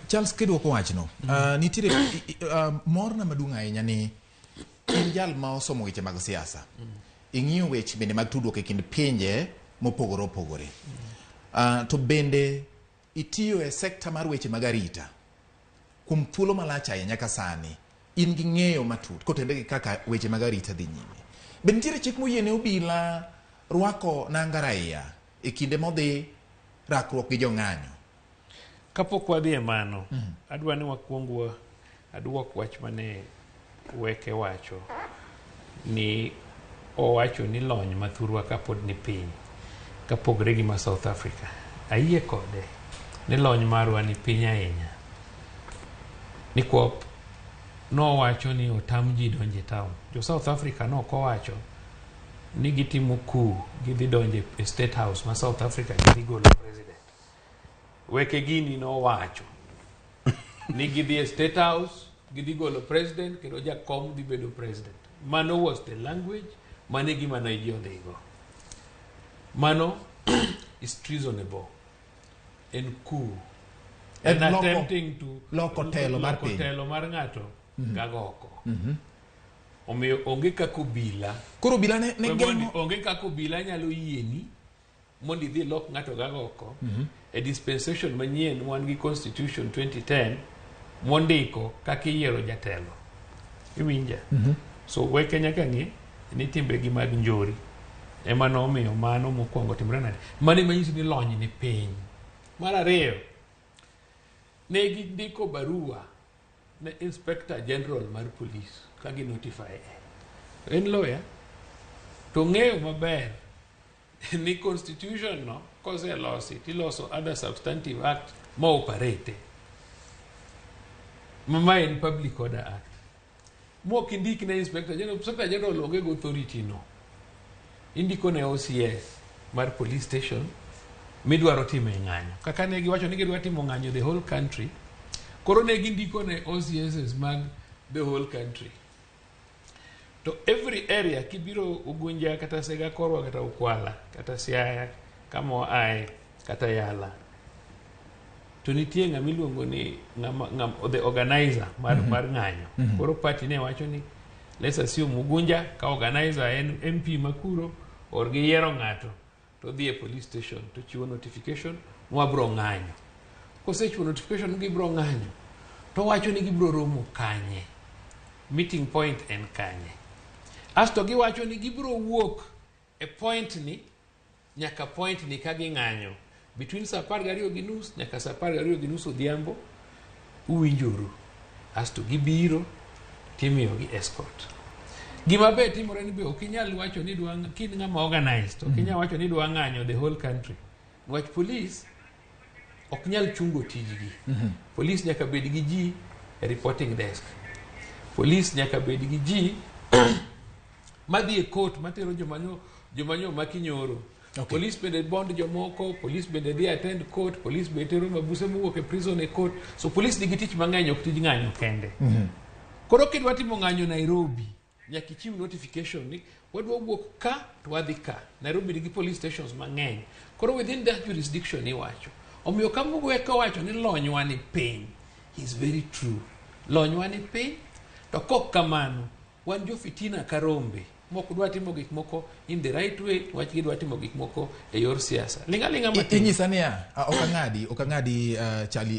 Charles, kidwoko wachno, nitiere morna maduong' ahinya ni in jal ma osomo weche mag siasa, ing'iyo weche bende mag tudruok e kind pinje mopogore opogore, to bende itiyo e sekta mar weche mag arita kuom thuolo malach ahinya nyaka sani. In gi ng'eyo matut kotenore gi kaka weche mag arita dhi nyime. Be nitiere chik moyiene obila rwako nanga raia e kinde modhi rakruok gi jong'anyo? Kapok wadhi e mano, adwa ni wakwong wa aduok wach mane Weke wacho ni owacho ni lony ma thurwa ka pod ni piny kapogre gi ma South Africa. Ayie kode ni lony marwa ni piny ahinya. Nikwop nowacho ni otam ji donjo e town. Jo South Africa nok owacho ni gitimo coup, gidhi donjo e State House ma South Africa, gidhi golo president. Weke gini nowacho ni gidhi e State House, gidhi golo president kendo jakom dhi bedo president. Mano was the language, mano e gima ne ji odhigo. Mano is treasonable. En coup. En En attempting to loko telo mar loko piny. Telo mar ng'ato gagoko. Omiyo onge kaka obila Koro obila ne We geng'o onge kaka obila nyalo yieni mondo idhi ilok ng'ato gagoko. E dispensation manyien wan gi constitution 2010 mondiko kaka iyiero jatelo, iwinja? So Weke nyaka ng'e ni timbegi mag njori ema nomiyo mano mokwongo timre nade. Mano ema nyiso ni lony ni piny. Mar ariyo, ne gindiko barua ne Inspector General mar Police ka gi notify. En lawyer to ng'eyo maber ni constitution no koselosi tiloso other substantive act ma operate ma en Public Order Act mok indik ne Inspector General. Inspector General onge go authority no. Indiko ne OCS mar police station midwaro timo e ng'anyo. Kaka ne giwacho ni gidwa timo ng'anyo the whole country, koro ne gindiko ne OCSs mag the whole country. To every area kibiro Ugunja kata Sega Korwa kata Ukwala kata Siaya kama oaye kata Yala, to nitie ng'ama iluongo ni ng'ama, the organizer mar ng'anyo. Koro party ne wacho ni let's assume Ugunja ka organizer en MP makuro or giyiero ng'ato to dhi e police station to chiwo notification mwabro ng'anyo. Kosechiwo notification ni gibro ng'anyo, to wacho ni gibro romo kanye, meeting point en kanye, asto giwacho ni gibro wuok e point ni nyaka point ni ka ging'anyo between saa 12:30 nyaka saa 12:30 odhiambo, uwinjoru. Asto gibiro timiyogi escort. Gima be timore ni be ok inyal wacho ni dwa kin ng'ama organized, ok inyal wacho ni dwa ng'anyo the whole country niwach police ok nyal chungo tijgi. Police nyaka bed gi ji e reporting desk, police nyaka bed gi ji madhi e court matero joma nyo maki nyoro. Police bende bond jomoko, police bende dhi attend court, police bende tero mabuse mowuok e prison e court. So police nigi tich mang'eny, ok tij ng'anyo kende. Koro kidwa timo ng'anyo Nairobi, nyaka ichiw notification ni wadwa wuok ka to wadhi ka. Nairobi nigi police stations mang'eny, koro within that jurisdiction iwacho. Omiyo ka Mugweka owacho ni lonywa ni piny is very true, lonywa ni piny. To kok kamano, wan jo fitina ka rombe mok dwa timo gik moko in the right way, wach gidwa timo gik moko e yor siasa. Ling' aling'a matin. Inyisa niya, ok ang'adi, ok ang'adi, Charlie.